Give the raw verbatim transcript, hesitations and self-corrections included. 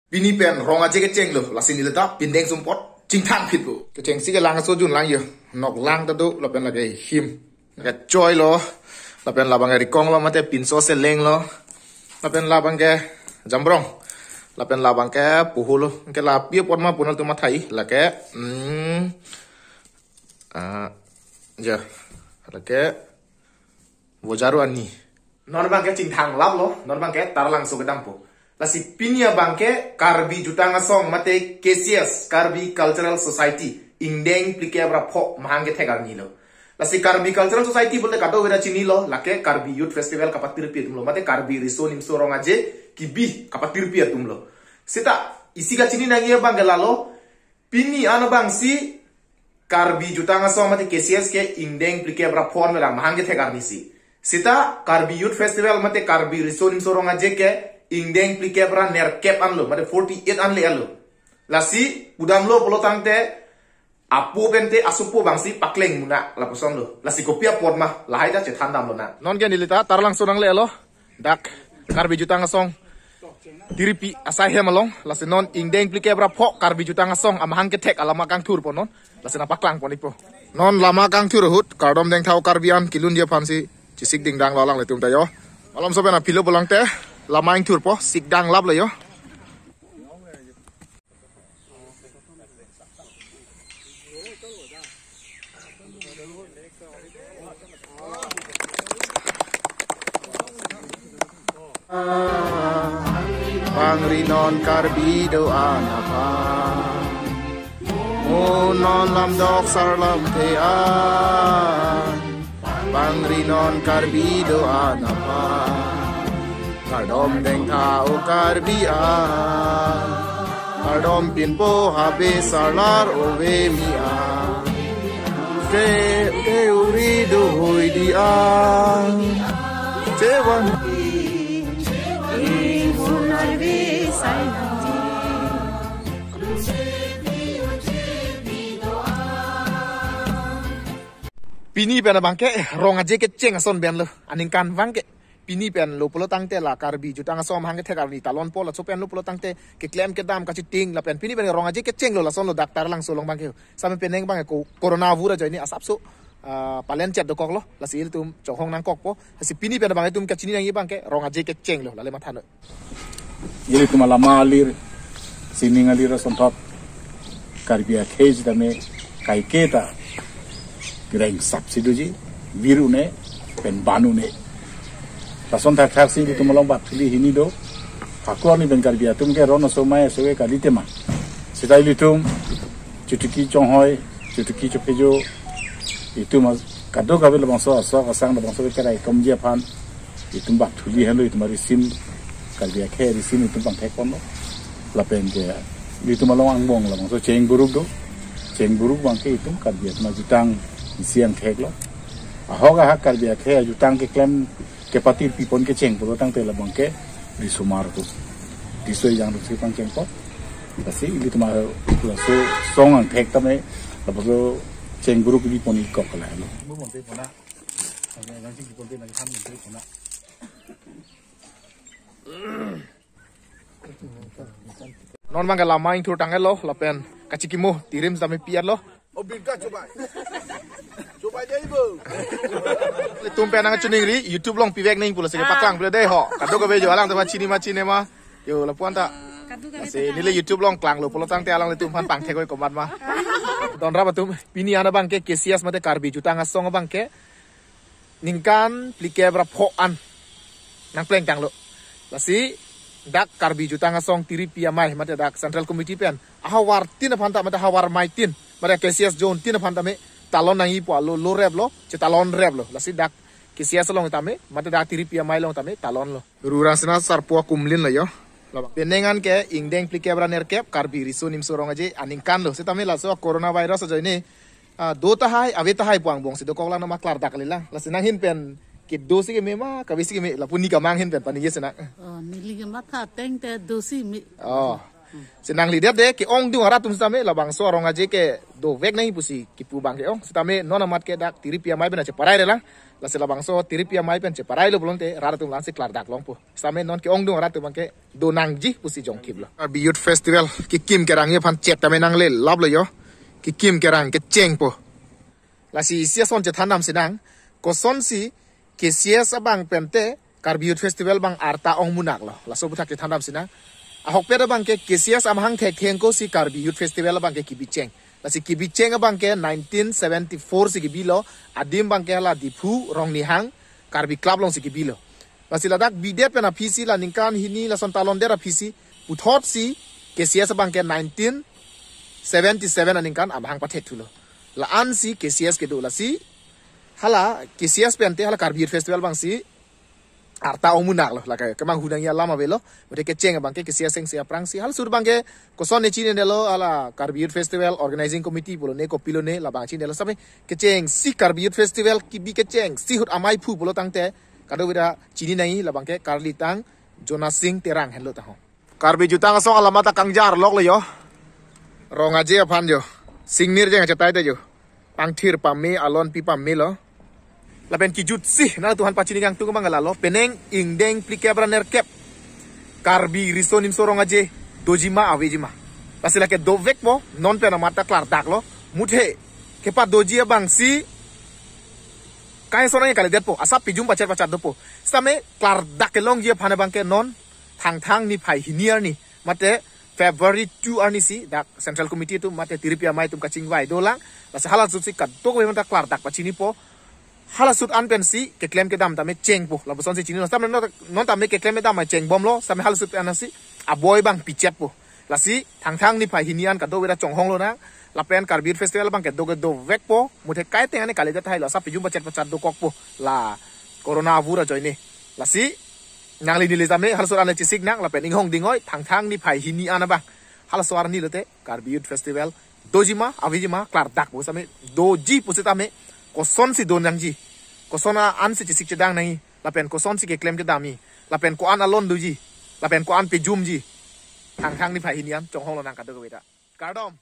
Pini pen rong aje kechenglo, lasi neli ta pindeng sumpot chingthang phit pu. Kechengsi ke langso junlang yo. Noklang ta do, lapen lake him. Lake choi lo, lapen labang ke rikong lo, mate pinso seleng lo. Lapen labang ke jambrong. Lapen labang ke puhu lo. Ke la pi apot ma pu nangtum mathai, lake, hmm, ah, ya, lake, bojaru ani. Non abang ke chingthang lap lo, non abang ke Taralangso kedam po. Lasi pini abang ke Karbi Jutang Asong mate K C S, Karbi Cultural Society, ingdeng phlikep ra pho mahang kethek arni lo. Lasi Karbi Cultural Society pulote kadokave ta chinilo, lake Karbi Youth Festival kapatirpi atum lo, mate Karbi Riso Nimso Rong Aje kebi kapatirpi atum lo. Seta isi kachini nangji abang ke lalo, pini an abangsi Karbi Jutang Asong mate K C S ke ingdeng phlikep ra pho an mahang kethek arni si. Seta Karbi Youth Festival mate Karbi Riso Nimso Rong Aje ke ingdeng phlikep ra nerkep an lo, mate forty-eight an le lo. Lasi pudam lo pulo tangte apo pente asopo abangsi pakleng muna lapuson lo. Lasi kopi apot ma lahai ta chethan dam lonang. Non ke neli ta Taralangso nangle lo. Dak Karbi Jutang Asong tiripi asai hem along, lasi non ingdeng phlikep ra pho Karbi Jutang Asong amahang kethek alama kangthur po non, lasi nangpaklang pon ikpo. Non lama kangthur ahut kardom dengtha o Karbi an kelun dia aphansi chesik dingdang lo alanglitum ta yo. Malomso pen apilo pulo tangte lama ingthur po, sik dang lap lo yo. Pangri non Karbi do-an aphan, mo non lamdok sarlam te an. Pangri non Karbi do-an aphan, kardom dengtha o Karbi an. Kardom pinpo habe sarlar ove mi an. Te te uri do hoi di an. Chewan. Pini pen abang ke rong aje kecheng ason pen lo. Aningkanvang ke pini pen lo pulo tangte la Karbi Jutang Asong amahang kethek arni talon po, laso pen lo pulo tangte keklem kedam kachiting lapen pini pen rong aje kecheng lo, lason lo dak Taralangso along abang ke. Same penang abang ke ko-, corona vura ajoine asapso, ah, palen chet dokok lo, lasi ilitum chonghong nangkok po. Lasi pini pen abang itum kachini nangji abang ke rong aje kecheng lo, lale matha noi. Ilitum alama alir, sining alir asonthot Karbi akhei sitame kaike ta kereng sap si doji, vir un-e pen ban un-e. Lason thakthak si ilitum along bak thuli hini do. Hako arni pen Karbi atum ke ron aso mai aso ke kali tema. Seta ilitum chotiki chonghoi, chotiki chophejo, itum as-, kadokave labangso asok asang labangso ke kerai komji aphan itum bak thuli henlo, itum arisim, Karbi akhei arisim itum pangthek ponlo. Lapen ke itum along angbong labangso cheng buruk do. Cheng buruk abang ke itum Karbi atum ajutang isi angthek lo. Ahok ahak Karbi akhei ajutang keklem kepatirpi pon kecheng pulo tangte labang ke risomar pu. Riso ejang rusi pangcheng po. Lasi ilitum laso song angthek tame labangso cheng buruk kebi pon ikok kala lo. Non abang ke lama ingthur tanglo lapen kachikimo tirim sitame pi-et lo. Oh, birga coba. Coba aja ibu. Ilitum pen nangchiningri YouTube along pivek ning pulo si ke paklang pulo dei ho. Kadokave jo alanglitum chini ma chini ma. Yo lapu-an ta. Lasi neli YouTube along klanglo pulo tangte alanglitum aphan pangthek oi komat ma. Donrap atum, pini an abang ke K C S mate Karbi Jutang Asong abang ke ningkan phlikep ra pho an nangpleng tanglo. Lasi dak Karbi Jutang Asong tiripi amei mate dak Central Committee pen ahavar tin aphan ta mate havar mei tin mate K C S zone tin aphan tame talon nangji pu alo lo rep lo, chetalon rep lo. Lasi dak K C S along tame mate dak tiripi amei along tame talon lo. Rurang sina sarpo akumlin lo yo. Penang an ke ingdeng phlikep ra nerkep Karbi Riso Nimso Rong Aje aningkan lo. Sitame laso coronavirus ajoine, ah, do tahai, ave tahai pu angbong si dokok lang nama klardak kali lang. Lasi nanghin pen kedo si keme ma, kave si keme, lapu ni kamang ahin pen paningje sinang. Oh, neli kematha ateng te do si me. Oh. Si nangli det de ke-ongdung arat atum sitame labangso arong aje ke dovek nangji pusi kipu abang ke-ong. Sitame non amat ke dak Tiripi Amei pen cheparai relang. Lasi labangso Tiripi Amei pen cheparai lo pulote rat atum la-ansi klardak longpo. Sitame non ke-ongdung arat atum abang ke do nangji pusi jongkip lo. Karbi Youth Festival kekim kerangji aphan chet tame nanglelap lo yo. Kekim kerang kechengpo. Lasi isi ason chethan damsinang, kosonsi K C S abang pen te Karbi Youth Festival abang arta ong munak lo. Laso aphuthak chethan damsinang. Ahokpet abang ke K C S amahang thekthe ako si Karbi Youth Festival abang ke kebicheng. Lasi kebicheng abang ke nineteen seventy-four si kebi lo, adim abang ke hala Diphu Rongnihang Karbi Club alongsi kebi lo. Lasi ladak bidet pen aphi si la ningkan hini lason talon der aphi si puthot si K C S abang ke nineteen seventy-seven aningkan amahang pathek thulo. La-ansi K C S kedo, lasi hala K C S pen te hala Karbi Youth Festival abang si arta ong munak lo, lake kemanghunangji alam avelo. Mate kecheng abang ke K C S seng si aphrang si halaso abang ke koson ne chinine lo, hala Karbi Youth Festival Organizing Committee pulo ne kopilo ne labang chinine lo, sitame kechengsi Karbi Youth Festival kebi kechengsi ahut amei phu pulo tangte kadokave ta chini nangji, labang ke Karlitang Jonasing Terang henlo ta ho. Karbi jutang asong alam ta kangjar lok lo yo. Rong aje aphan yo. Singnir jeng achetai ta yo. Pangthir pame, alonpi pame lo. Lapen kejutsi nangtumphan pachini kangtung abang lalo. Penang ingdeng phlikep ra nerkep Karbi riso nimso rong aje doji ma aveji ma. Lasi lake dovekpo, non pen amat ta klardak lo. Muthe kepadoji abang si kai sonang kalidetpo, asap pijum pachet pachat dopo. Sitame klardak kelongji aphan abang ke non Thangthang niphai hini arni, mate February two arni si dak Central Committee atum mate Tiripi Amei atum kachingvai dolang. Lasi halaso ahut si kadokave aphanta klardak pachinipo. Halaso ahut an pensi keklem kedam tame chengpo. Labangson si chini non, sitame non, non tame keklem kedam chengbom lo, sitame halaso ahut an si aboi abang pichetpo. Lasi Thangthang niphai hini an kadokave ta chonghong lonang. Lapen Karbi Youth Festival abang ke do ke dovekpo. Muthe kai teng ani kalidet tahai lo, asap pijum pachet pachat dokokpo la corona avur ajoine. Lasi nangli neli tame halaso ahut an le chesik nang, lapen inghong dingoi Thangthang niphai hini an abang halaso arni lote Karbi Youth Festival doji ma aveji ma klardakpo, sitame doji pusitame kosonsi do nangji, koson ansi chesik chedang nangji, lapen kosonsi keklem kedamji, lapen ko-an alon doji, lapen ko-an pijumji, Thangthang niphai hini an chonghong lonang kadokave ta. Kardom.